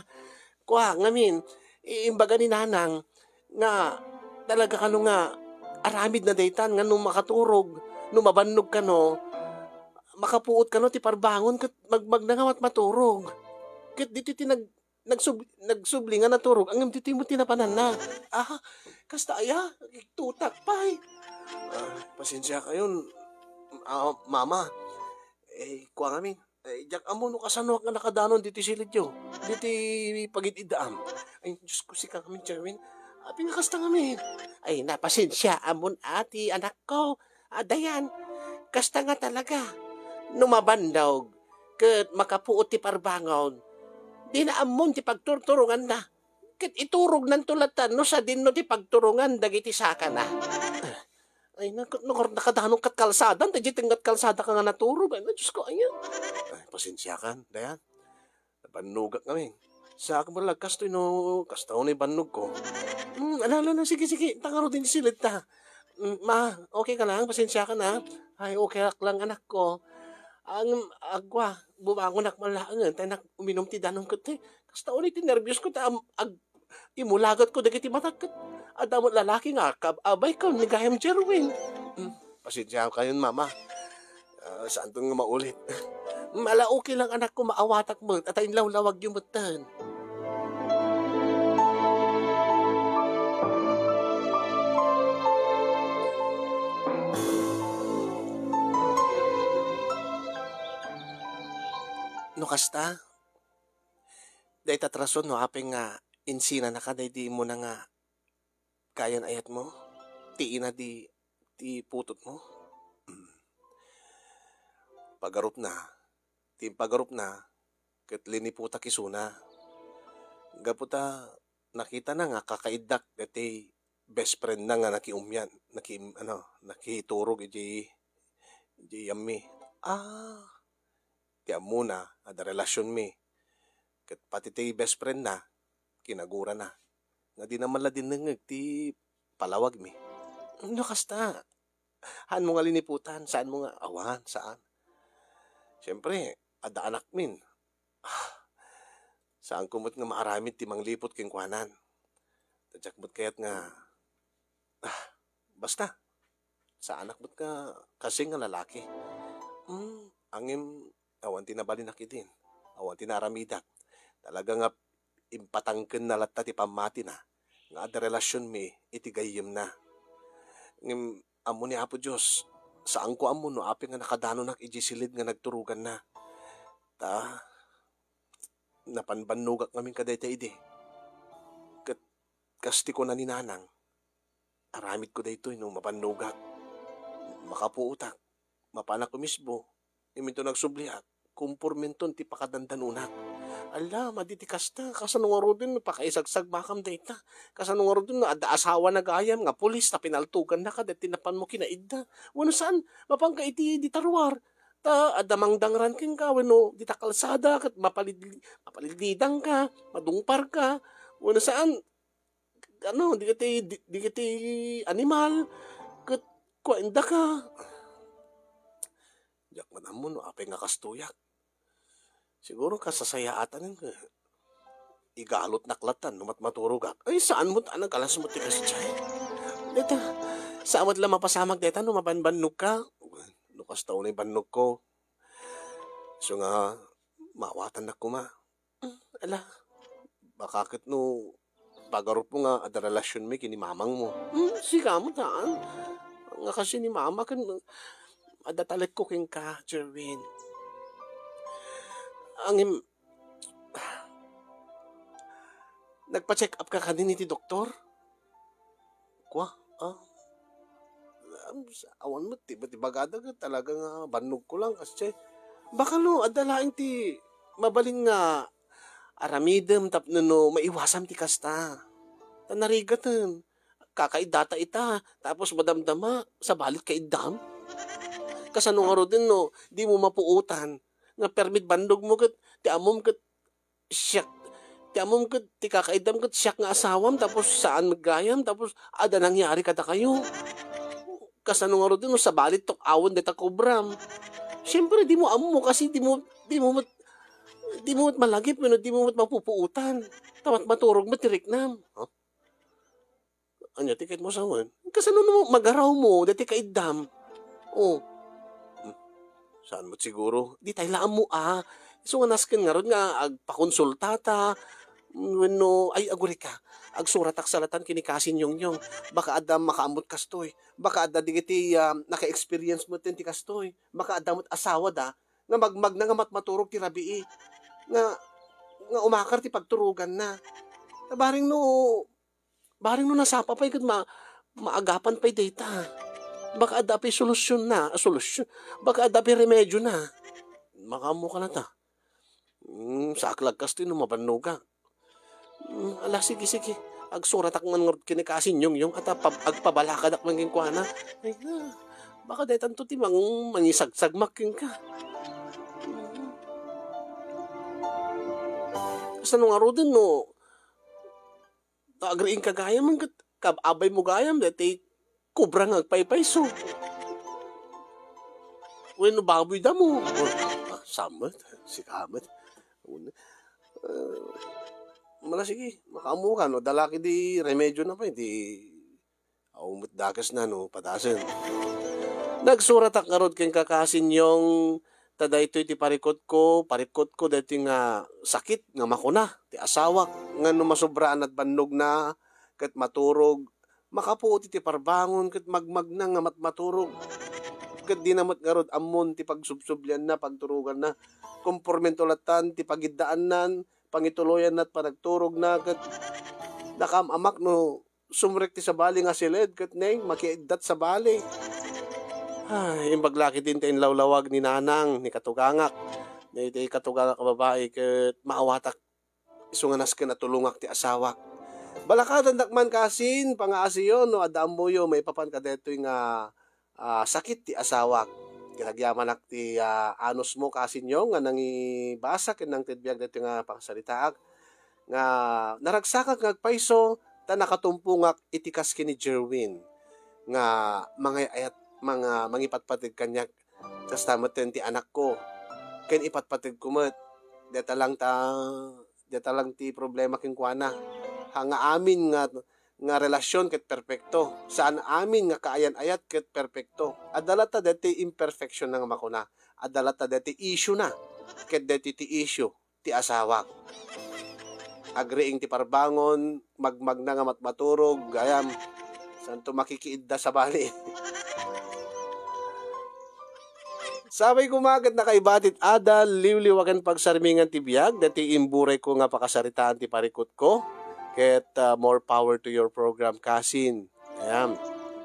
kwa, ngamin. Iimbaga ni Nanang, nga talaga kano nga aramid na daytan nga no makaturog, no mabannog kano, makapuot kano ti parbangon ket magmagna nga mat-, maturog. Ket ditoy ti nag-, nagsub-, nagsubli nga naturog, ngem ditoy met ti napananna. Ah, kasta aya, tutak pay. Ah, pasensiakayon, ah, mama. Eh, kua ngamin. Ay, diak ammo no kasanoak nga nakadanon ditoy silidyo, ditoy pagid-iddaam. Ay, Diyos ko, sika ngamin, Jerwin. Apin nga kasta ngamin? Ay, napasensia ammon, ati, anakko. Adayan, kasta nga talaga. No mabannog, ket makapuot ti parbangon, dina ammon ti pagturturonganna. Ket iturognanto latta no sadinno ti pagturongan dagiti sakana. Ay, nak-, nak-, nakadano kat kalsada, anta di tengngat kalsada ka nga naturog. Ay, Diyos ko, ayan. Ay, pasensiakan, Dayan. Nabannogak ngamin. Saak mo lagkastoy no, kasta unay bannogko. Hmm, ala, ala, ala, sige, sige, tangaro din silid ta. Hmm, ma, okay ka lang, pasensiakan, ha. Ay, okay ak lang, anak ko. Ang, agwa, bumangonak man laengen, tay nak uminom ti danong ket, eh. Kasta unay ti nerbios ko, ta am-, ag-, imulagat ko dagiti matak ket adda met lalaki nga kab-, abay ko ni gayam Jerwin. Hmm, pasensiakayon, mama. Ah, saanton nga maulit. Mala, okay lang, anak ko, maawatak met. Ata inlawlawag yu metten. No kasta, dayta ti rason no apay nga insinanaka daydi immuna nga kayan ayatmo, ti ina di, ti putotmo. Mm. Pagarupna, ti impagarupna, ket liniputak isuna. Gapu ta nakitana nga kakaiddak daytoy best friend na nga nakiumyan, naki-, ano, nakiturog iti, iti yammi. Ah, ti ammona, adda relationmi. Ket pati ti best friend na, kinagurana. Nga dina man la dinnengngeg ti palawagmi. No kasta, haanmo nga liniputan, saanmo nga, awan, saan. Siyempre, adda anakmin. Ah, saanko met nga maaramid ti mangliput kenkuanan. Ta diak met kayat nga, ah, basta, saanak met nga kasing nga lalaki. Hmm, ngem awan ti nabalinak idin. Awan ti naaramidak. Talaga nga impatangkenna latta ti pammatina nga adda relationmi iti gayyemna. Ngem ammo ni Apo Dios, saanko ammo no apay nga nakadanonak idiay silid nga nagturoganna. Ta, napanbannogak ngamin kadayta idi. Ket kas ti kuna ni Nanang, aramidko daytoy no mabannogak. Makapuotak, mapanak umisbo, ngem inton agsubliak, kumpormenton ti pakadandanonak. Ala, madi ti kasta, kasano ngaruden no pakaisagsagbakam dayta? Kasano ngaruden no adda asawana gayam nga pulis ta pinaltogannaka daytoy napanmo kinaidda? Wenno saan, mapanka iti dita ruar, ta adda mangdangran kenka wenno dita kalsada ket mapalid-, mapalidlidangka, madungparka, wenno saan, ano, dagiti, di-, dagiti animal, ket kuendaka. Diak man ammo no apay nga kastoyak. Siguro kasasayaatan nga igalotnak latta no mat-, maturogak. Ay, saan met a nagalas met ti kasdiay. Deta, saan met la mapasamak deta no mabanbannogka. No kasta unay bannogko. Isu nga, maawatannak koma. Hmm, ala, baka ket no pagarupmo nga adda relationmi ken ni mamangmo. Hmm, sika met haan. Nga kasi ni mama ken adda talekko kenka, Jerwin. Ngem, nagpa-check up ka kadin iti doktor? Kua, ah, Awan met ti, ti bagada ket talaga nga bannogko lang, kasi baka no, adda laeng ti mabalin nga aramidem tapno no maiwasam ti kasta. Ta narigaten, kakaiddata ita, tapos madamdama, sabali kaiddam. Kasano ngaruden no, di mo mapuotan, nga permit bannog mo ket, ti ammom ket, siak, ti ammom ket, ti kakaiddam ket siak nga asawam, tapos saan met gayam, tapos adda nangyari kadakayo. Kasano ngaruden no, sabali tok awan deta kobram. Siyempre, di mo ammo kasi di mo, di mo met, di mo met malagip, wenno di mo met mapupuotan. Ta matmaturog met ti riknam. Huh? Ania ti ket mo sawen? Kasano no magaraw mo, dati kaiddam? Oh. Hmm. Saan met siguro? Di tay la ammo, ah. Isu nga nasken ngarud nga agpakonsultata. Wenno, ay, agurika. Agsuratak sa latan ken ni Kasin Yongyong. Baka adda makaammot kastoy. Baka adda digiti, ah, naka-experience met ti kastoy. Baka adda met asawa da nga magmagna nga matmaturog ti rabii. Nga, nga umakar ti pagturoganna. Bareng no, bareng no nasapa pay ket ma-, maagapan pay dayta. Baka adda pay solusyonna, solusyon. Baka adda pay remedyona. Makaammo ka na ta. Hmm, saak lagkas ti no mabannoga. Hmm, ala, sige, sige. Agsuratak man ngarud ken ni Kasin Yongyong, ata pab-, agpabalakadak man kenkuana. Ay, na. Baka daytanto ti mang-, mangisagsagmak kenka. Kasano ngaruden no, ta agriing ka gayam, ket kab-, abay mo gayam, dati kubra nga agpaypayso. Wenno baboy damo. Ah, saan met, sika met. Ah, mala, sige, makaammo ka, no? Adda la ketdi remedyona pay, di awan met dakesna, no? Padasen. Nagsuratak ngarud kenka, Kasin Yong, ta daytoy ti parikutko, parikutko daytoy nga sakit nga makuna ti asawak, nga no masobraan ti bannogna, ket maturog, makapuot iti parbangon ket magmagna nga matmaturog. Ket dina met ngarud ammon ti pagsubsublianna, pagturoganna. Kompormento latan ti pagiddaannan, pangituloyanna ti panagturogna, ket nakaam-amak no sumrek ti sabali nga siled ket neng makiiddat sabali. Ay, imbag la ketdi ti inlawlawag ni nanang, ni katugangak. Daytoy katugangak a babai ket maawatak isu nga nasken a tulongak ti asawak. Balakadandak man, Kasin, pangaasiyo no adda ammoyo maipapan kadaytoy nga, ah, sakit ti asawak. Ket agyamanak ti, ah, anusmo, Kasinyo, nga nangibasa ken nangted biag daytoy nga pakasaritaak, nga naragsakak nga agpayso ta nakatumpongak iti kas ken ni Jerwin nga mangay-ayat, manga-, mangipatpateg kaniak. Kasta met ti anakko, ken ipatpategko met. Deta lang ta, deta lang ti problema kenkuana. Ha, nga amin nga, nga relasyon ket perpekto. Saan amin nga kaayan-ayat ket perpekto. Adda latta deti imperfection na nga makuna. Adda latta deti issue na. Ket deti ti issue ti asawak. Agriing ti parbangon, magmagna nga matmaturog, gayam, santo makikiidda sabali. Sabay koma ket nakaibatit adal, liwliwagan pagsarmingan ti biag, dati imburay ko nga pakasaritaan ti parikutko, ket, ah, more power to your program, Kasin. Ayan.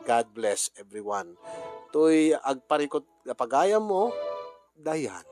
God bless everyone. Toy agparikot nga pagayam mo, Dayan.